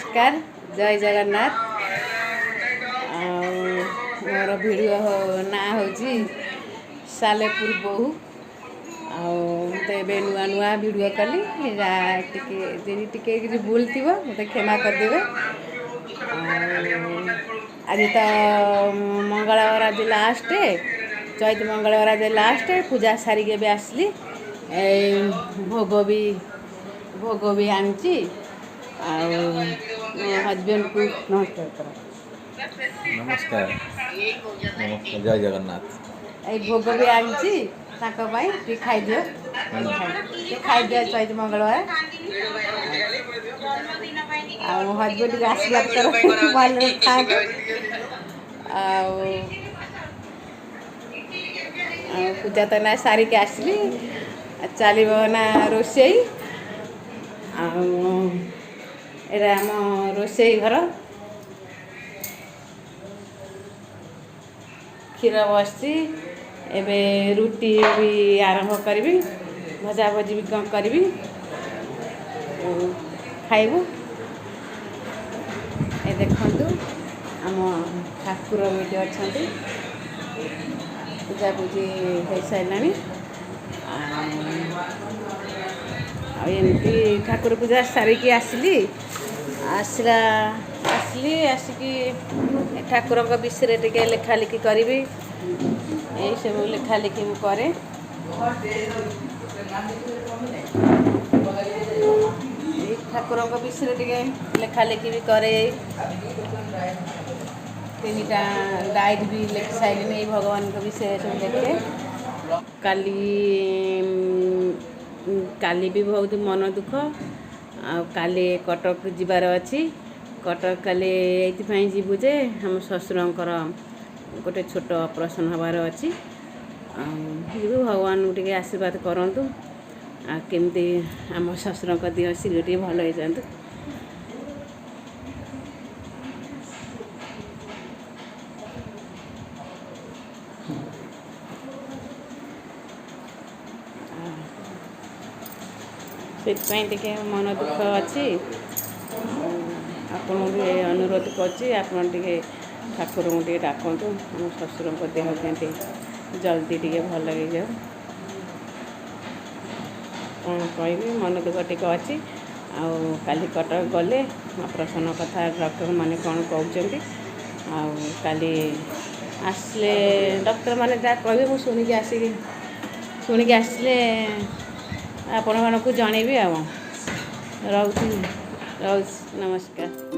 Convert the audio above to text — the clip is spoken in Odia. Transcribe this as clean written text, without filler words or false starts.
ନମସ୍କାର, ଜୟ ଜଗନ୍ନାଥ। ଆଉ ମୋର ଭିଡ଼ିଓ ନାଁ ହେଉଛି ସାଲେପୁର ବୋହୂ। ଆଉ ମୁଁ ତ ଏବେ ନୂଆ ନୂଆ ଭିଡ଼ିଓ କଲି। ଯାହା ଟିକେ ଯଦି ଟିକେ କିଛି ଭୁଲ ଥିବ, ମୋତେ କ୍ଷମା କରିଦେବେ। ଆଉ ଆଜି ତ ମଙ୍ଗଳବାର, ଆଜି ଲାଷ୍ଟ ଚୈତ ମଙ୍ଗଳବାର, ଆଜି ଲାଷ୍ଟ। ପୂଜା ସାରିକି ଏବେ ଆସିଲି। ଏଇ ଭୋଗ ବି ଆଣିଛି। ଆଉ ମୋ ହଜବେଣ୍ଡକୁ ନମସ୍କାର କର। ନମସ୍କାର, ନମସ୍କାର, ଜୟ ଜଗନ୍ନାଥ। ଏଇ ଭୋଗ ବି ଆଣିଛି ତାଙ୍କ ପାଇଁ। ଟିକେ ଖାଇଦିଅ, ଟିକେ ଖାଇଦିଅ, ଚୈତ ମଙ୍ଗଳବାର। ଆଉ ମୋ ହଜବେଣ୍ଡକୁ ଆଶୀର୍ବାଦ କର, ଭଲରେ ଥାଆନ୍ତୁ। ଆଉ ଆଉ ପୂଜା ତ ନା ସାରିକି ଆସିଲି, ଚାଲିବ ନା ରୋଷେଇ। ଆଉ ଏଇଟା ଆମ ରୋଷେଇ ଘର। କ୍ଷୀର ବସିଛି, ଏବେ ରୁଟି ବି ଆରମ୍ଭ କରିବି, ଭଜା ଭଜି ବି କ'ଣ କରିବି, ଖାଇବୁ। ଏ ଦେଖନ୍ତୁ, ଆମ ଠାକୁର ଏଇଠି ଅଛନ୍ତି। ପୂଜାପୂଜି ହେଇସାରିଲାଣି। ଆଉ ଏମିତି ଠାକୁର ପୂଜା ସାରିକି ଆସିଲି। ଆସିଲି, ଆସିକି ଠାକୁରଙ୍କ ବିଷୟରେ ଟିକେ ଲେଖାଲେଖି କରିବି। ଏଇସବୁ ଲେଖାଲେଖି ମୁଁ କରେ। ଏଇ ଠାକୁରଙ୍କ ବିଷୟରେ ଟିକେ ଲେଖାଲେଖି ବି କରେ। ତିନିଟା ଡାଏରୀ ବି ଲେଖି ସାରିଲିଣି। ଏଇ ଭଗବାନଙ୍କ ବିଷୟରେ ସବୁ ଲେଖେ। କାଲି କାଲି ବି ବହୁତ ମନ ଦୁଃଖ। ଆଉ କାଲି କଟକ ଯିବାର ଅଛି। କଟକ କାଲି ଏଇଥିପାଇଁ ଯିବୁ ଯେ ଆମ ଶ୍ୱଶୁରଙ୍କର ଗୋଟେ ଛୋଟ ଅପରେସନ୍ ହେବାର ଅଛି। ଆଉ ଯିବୁ, ଭଗବାନଙ୍କୁ ଟିକେ ଆଶୀର୍ବାଦ କରନ୍ତୁ ଆଉ କେମିତି ଆମ ଶ୍ୱଶୁରଙ୍କ ଦେହ ଶୀଘ୍ର ଟିକେ ଭଲ ହେଇଯାଆନ୍ତୁ। ସେଥିପାଇଁ ଟିକେ ମନ ଦୁଃଖ ଅଛି। ଆପଣଙ୍କୁ ଟିକେ ଅନୁରୋଧ କରୁଛି, ଆପଣ ଟିକେ ଠାକୁରଙ୍କୁ ଟିକେ ଡାକନ୍ତୁ, ଆମ ଶ୍ୱଶୁରଙ୍କ ଦେହ କେମିତି ଜଲ୍ଦି ଟିକେ ଭଲ ହେଇଯାଉ। କ'ଣ କହିବି, ମନ ଦୁଃଖ ଟିକେ ଅଛି। ଆଉ କାଲି କଟକ ଗଲେ ଅପରେସନ୍ କଥା ଡକ୍ଟରମାନେ କ'ଣ କହୁଛନ୍ତି, ଆଉ କାଲି ଆସିଲେ ଡକ୍ଟରମାନେ ଯାହା କହିବେ, ମୁଁ ଶୁଣିକି ଆସିକି, ଶୁଣିକି ଆସିଲେ ଆପଣମାନଙ୍କୁ ଜଣେଇବି। ଆଉ ରହୁଛି, ରହୁଛି, ନମସ୍କାର।